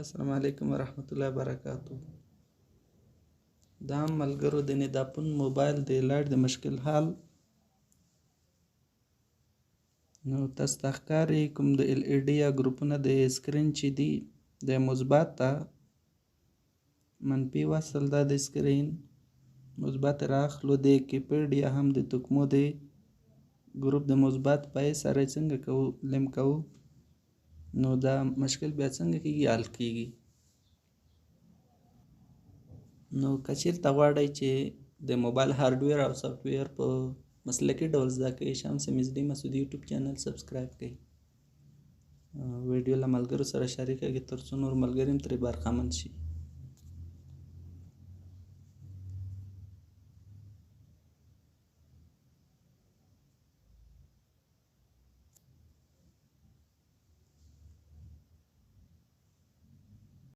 السلام علیکم ورحمت الله وبرکاتو. دا ملګرو د نداپون موبایل د لایټ د مشکل حل. نو تاسو ته ښکاري کوم د ال ای ډي یا ګروپونه د سکرین چې دي، د مثبت ته منفي وصل ده، د سکرین مثبت راخلو، د کیپډ یا هم د تکمو د ګروپ د مثبت پای سره څنګه کوو لیم کوو، نو دا مشکل بیا څنګه کیږي، حل کیږي. نو که چیرته غواړئ چې د موبایل هارډویر او سافټویر په مسلکي ډول زده کړئ، شمس ام اس ډي مسعودي یوټیوب چینل سبسکرایب کړئ، ویډیو له ملګرو سره شریکه کړئ ترڅو نور ملګري هم ترې برخمن شي.